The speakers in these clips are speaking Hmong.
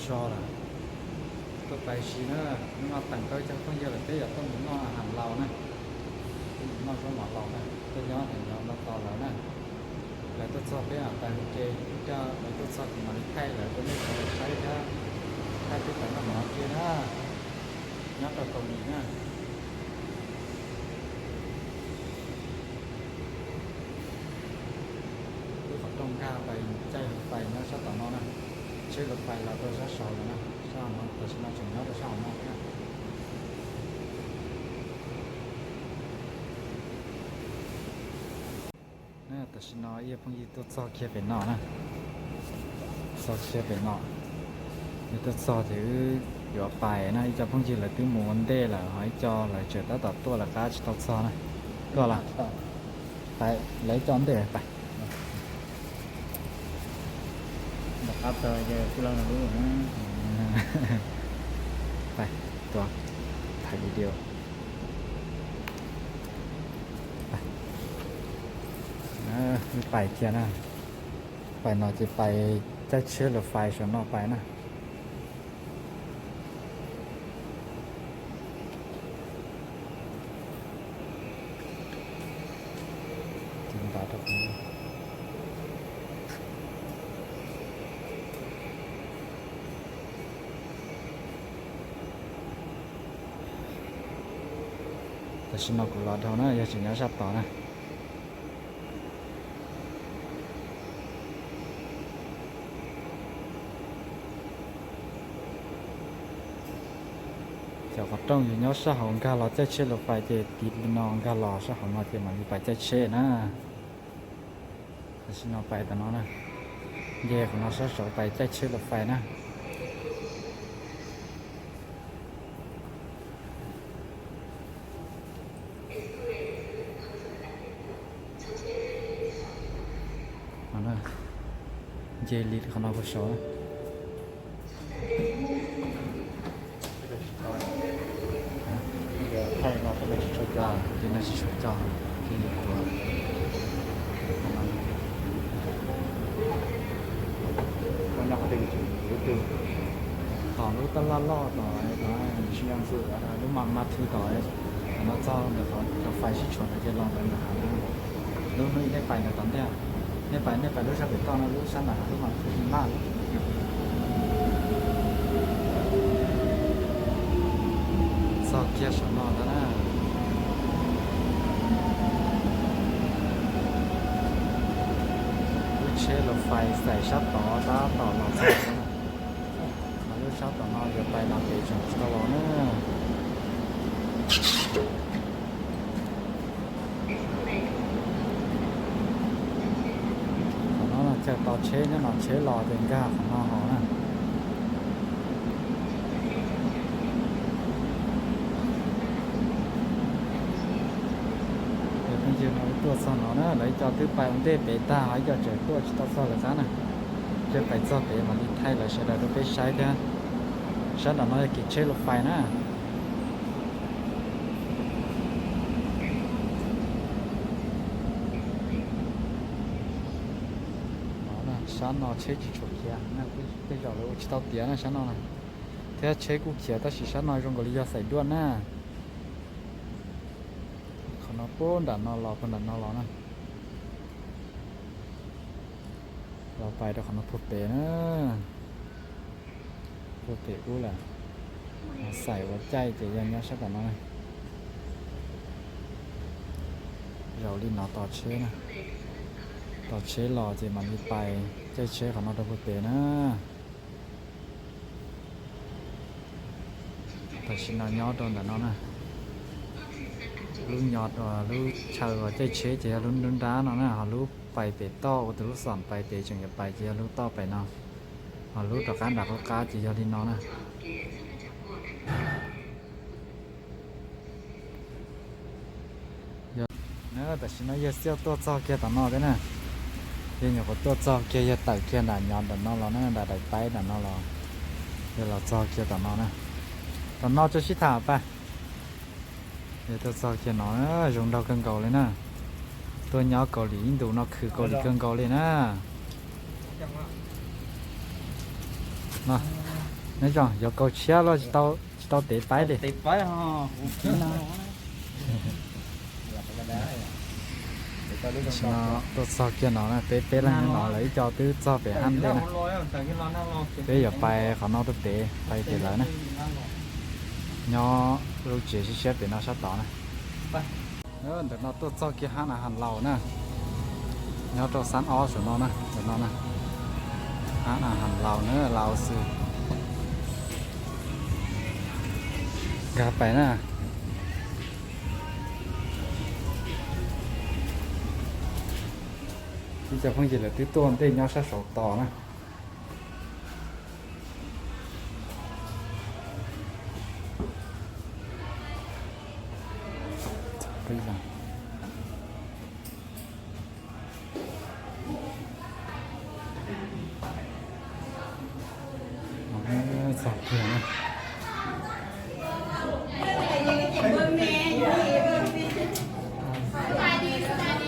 So lawm, tuaj pais si na, hnub no teem tau ib co phooj ywg lawm peb yuav tuaj mus noj has laus na, tuaj mus noj zaub mov laus na, tuaj nyob ntawm no tos lawv na. Lawv tuaj txog peb mam pais ua ke, ib pliag lawv tuaj txog kuv mam li thaij lawv rau nej sawv daws saib thiab, thaij peb pais noj mov ua ke na, nyob rau Kaus Lim na. Lub qhov rooj nkag pais caij lus fais nyob sab tom no na, tsheb lus fais los rau sab saud lawm na, sab hauv no tam sim no tseem nyob rau sab hauv no thiab. Tam sim no ib phooj ywg tuaj txog kiag pem no na, txog kiag pem no, nws tuaj txog ces wb yuav pais na, ib co phooj ywg lawv twb mus ua ntej lawm ho ib co lawv tseem tab tom tuaj lawv qab tsis tau txog na. Tuaj los, pais lawv ib co ntej pais. Nram qab txog tij laug no lub, pais, tuaj, thaij video. Wb pais kiag na, pais no ces pais caij tsheb lus fais saum no pais na. Tam sim no kuv los dhau na, yog tseem nyob sab tod na. Cov qhov rooj yog nyob sab hauv nkag los caij tsheb lus fais ces tiv li no nkag los sab hauv no ces mam li pais caij tsheb na. Tam sim no pais tom no na, nce qhov no sab saud pais caij tsheb lus fais na. Nce li qhov no puag saud na. Tsis tshua coj, tsis tshua coj, tsis tshua coj. Tom lub tab laj loj tom, lub mas mas thi tom, no txog ntawm qhov cov fais sib tshuam ntawd ces los ntawd ntawm hav na. Lub hnub nej pais ntawd tom ntej, nej pais, nej pais lub sab pem toj no, lub sab ntawm hav lub mas thi laj. Txog kiag saum no ntag na. Lub tsheb lus fais xaim sab tod tab tom los txog. Ho lub sab tom no yuav pais los pem tseem tsis tau los na. Qhov no no chaw tos tsheb nyob no, tsheb los ces nkag qhov no hauv na. Ces phooj ywg no tuaj txog no na, lawv ib co twb pais ua ntej pem tag, ho ib co tseem tuaj tsis tau txog lawv qab na. Ces pais txog pem mam li thaij lawv sawv daws rau peb saib thiab. Sab nram no yog kev tsheb lus fais na. Sab no tsheb tsis tshua khiav, tej zaum lawv ua tsis tau tiav na sab no na. Thiab tsheb kuj khiav tab sis sab no zoo nkaus li yog xaim duaj na. Qhov no puag nram no los, puag nram no los na. Los pais rau qhov no puag pem na. Puag pem ub lawm. Xaim ua caij ces yog nyob sab tom no na. Zaum li no tos tsheb na. Tos tsheb los ces mam li pais caij tsheb qhov no rau puag pem na. Tam sim no nyob rau ntawm no na. Lub nyob, lub chaw uas caij tsheb ces yog lub nrab nrab no na, ho lub pais pem toj ua tus lub xom pais pem tseem yuav pais ces yog lub toj pem no, ho lub rov qab nram qab qab ces yog li no na. Tam sim no yawg Xiauj tuaj txog kiag tom no thiab na. Yawg nyuam qhuav tuaj txog kiag, yawg tawm kiag nram nyob nram no los na, nram daim paib nram no los. Yawg los txog kiag tom no na. Tom no tso sib tham pas. Yawg tuaj txog kiag no, zoo nraug kawg nkaus li na. Tuaj nyob Kaus Lim ib ntus no khwv Kaus Lim kawg nkaus li na. No, nyob zoo, yuav kaug tshiab los tsis tau tev paib li. Tuaj txog kiag no na, peb peb leeg nyob no, lawv ib co twb txog pem hab ntej na. Peb yuav pais qhov no tuaj pem, pais pem lawv na. Nyob lub tsev siab siab pem no sab tod na. Ntawm no tuaj txog kiag hab na, Has Laus na. Nyob rau xab ob saum no na, ntawm no na. Hab na, Has Laus na, Laus xwb. Nkag pais na. Ib co phooj ywg lawv twb tuaj ntej nyob sab saum tod na. Txog kiag na.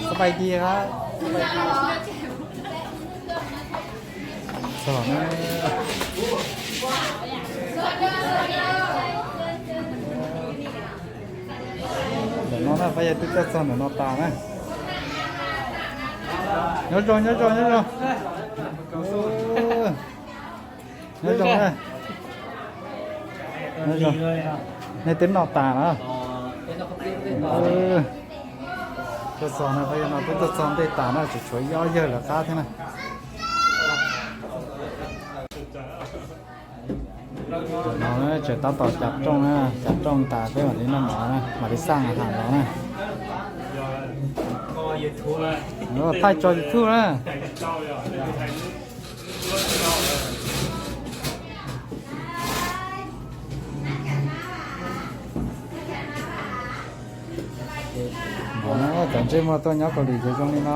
สบายดีครับ Txog na. Ntawm no na, pab yawg twb tuaj txog ntawm no tas na. Nyob zoo, nyob zoo, nyob zoo. Nyob zoo na. Nyob zoo. Nej twb noj tas na. Tuaj txog no, pab yawg no twb tuaj txog ntej tas na, tseem tshuav ib ob yawg lawv qab thiab na. No tseem tab tom cav rooj na, cav rooj tas peb mam li noj mov na, mam li xaj has los na. Thaij tso YouTube na. Cov ntsej muag tuaj nyob Kaus Lim ces zoo li no.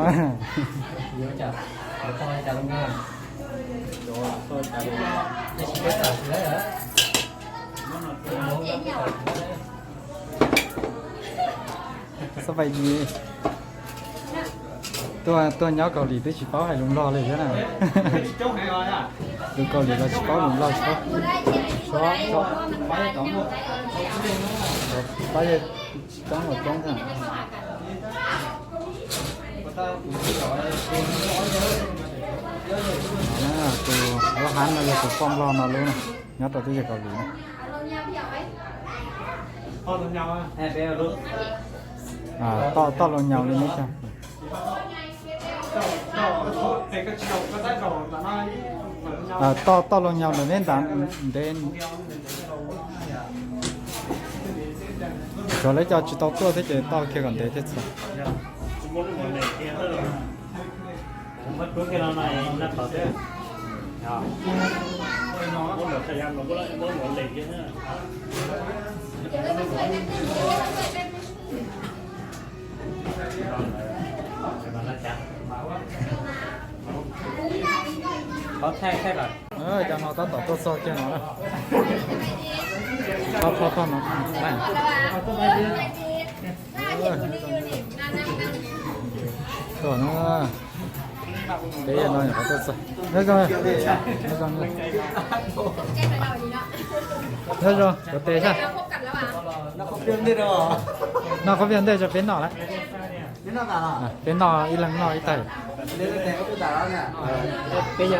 Xab pais dis. Tuaj, tuaj nyob Kaus Lim twb tsis paub hais lus Nplog li thiab na. Lus Kaus Lim los tsis paub, lus Nplog tsis paub. Pab yawg tsis coob los coob thiab. Tus lub hab no yog tus poj Nplog no lub na, nyob rau teb chaws Kaus Lim na. Toj, toj loo nyaus li neb cov. Toj, toj loo nyaus ntawm neb nrad ntev. Tsuas lawv cov tsis tau tuaj thiab ces toj kiag kom ntev thiaj txhua. Cov no tab tom tuaj txog kiag no na. Txhob, txhob, txhob no. Tuaj no. Peb no nyuam qhuav tuaj txog. Nyob zoo, nyob zoo, nyob zoo, cov tes sab. Noj khaub pij ntej rau peb noj lawm. Peb noj ib leeg noj ib taig. Peb no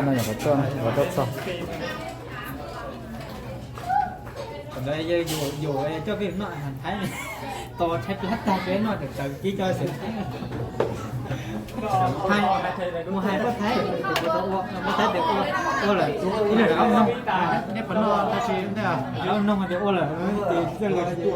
nyuam qhuav tuaj, nyuam qhuav tuaj txog. Ntawd yog yuam coj peb noj Thaib, tos Thaib plab tag peb noj tawm tawm kib coj xwb. Hais, mus hais pab Thaib, pab Thaib tias ua, ua lawm, ib leeg ob noog, nej puas noj tab sis ntej ob noog tias ua lawm ces txawj los tsis tuaj.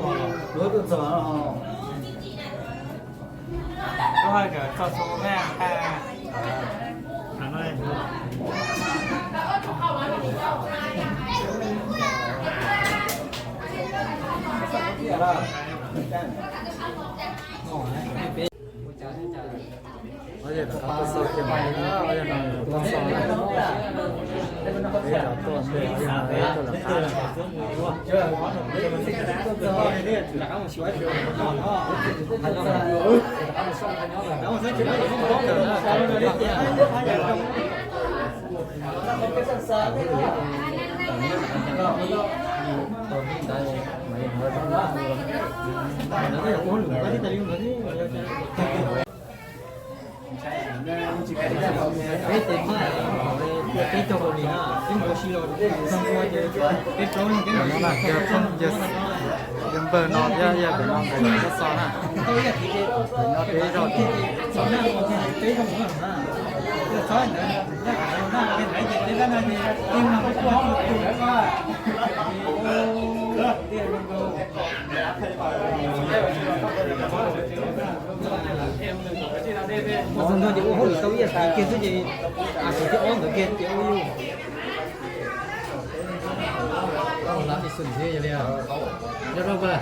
Peb los tuaj nplej no, peb tuaj lawm qab na. Peb tes maj, peb cog Kaus Lim na, peb mus ua si los, peb plaub leeg peb mus ua si los. Yog npawg no thiab yog pem no nkawd xov xov na. Pem no peb ib zaug ces txog na. Ua txog nrho ces ua hauj lwm tau ib yam siv kiag xwb ces, a, tus thib ob ntawd kiag ces ua yus. Ua lav ib xwm xwb yog li, nyob rau npawg.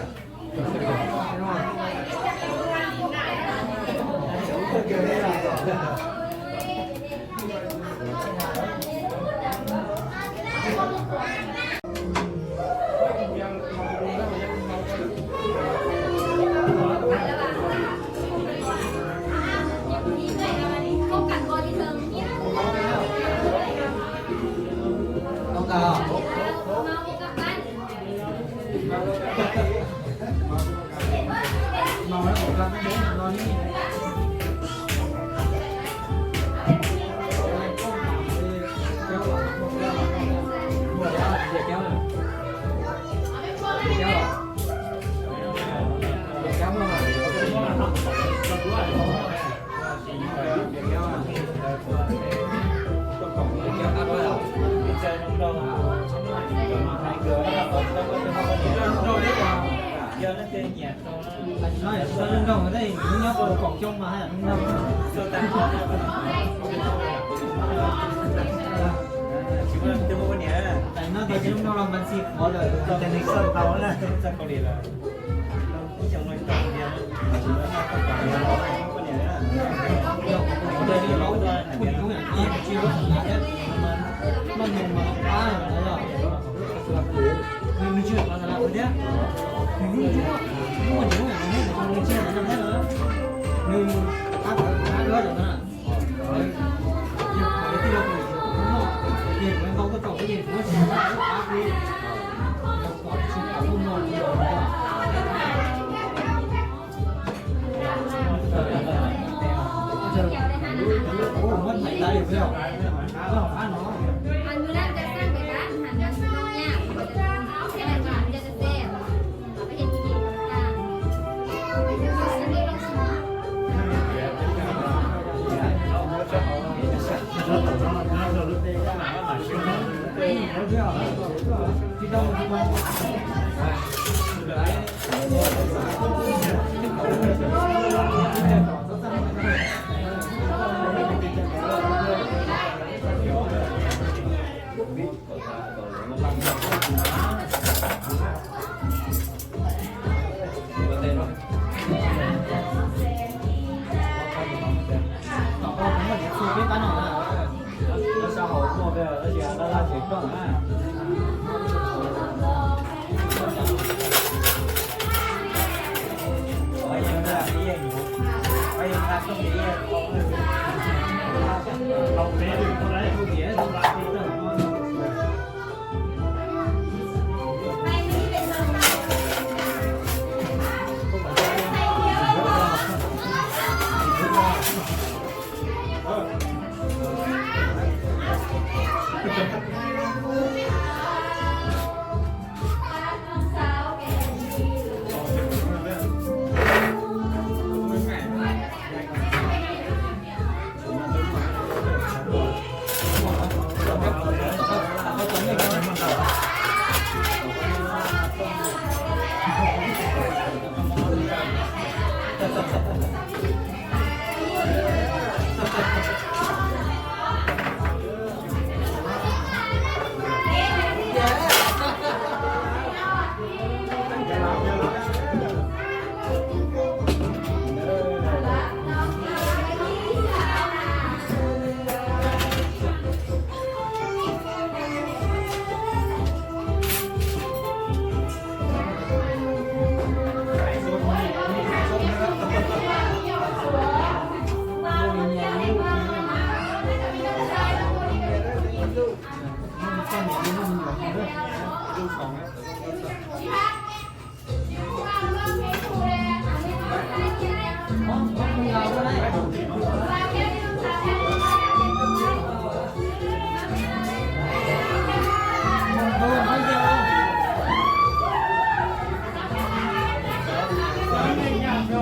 Ua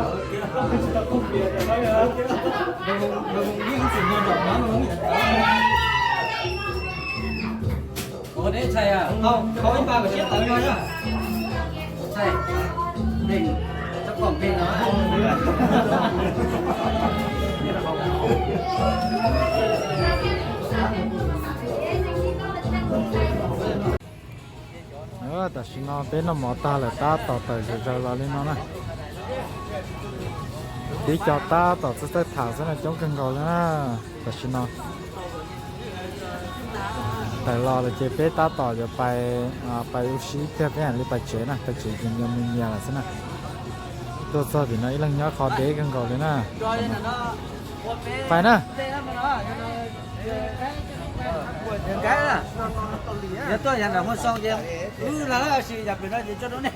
deb tshais, thau ib npa kom siab tawv no na. Tshais, tsob pom peg no. Tam sim no peb noj mov tag lawm tab tom tawm zom zaws los li no na. Tib co tab tom txawj txawj tham xwb na, coob kawg nkaus li na. Tam sim no tawm los lawm ces peb tab tom yuav pais, pais ua si ib pliag peb mam li pais tsev na, pais tsev ces nyias mus nyias lawm xwb na. Tuaj txog tim no ib leeg nyob qhov deb kawg nkaus li na. Pais na. Yog tuaj yav nram Muaj Xoo ces wb los lawm, tab sis yam pem no ces tso rau nej.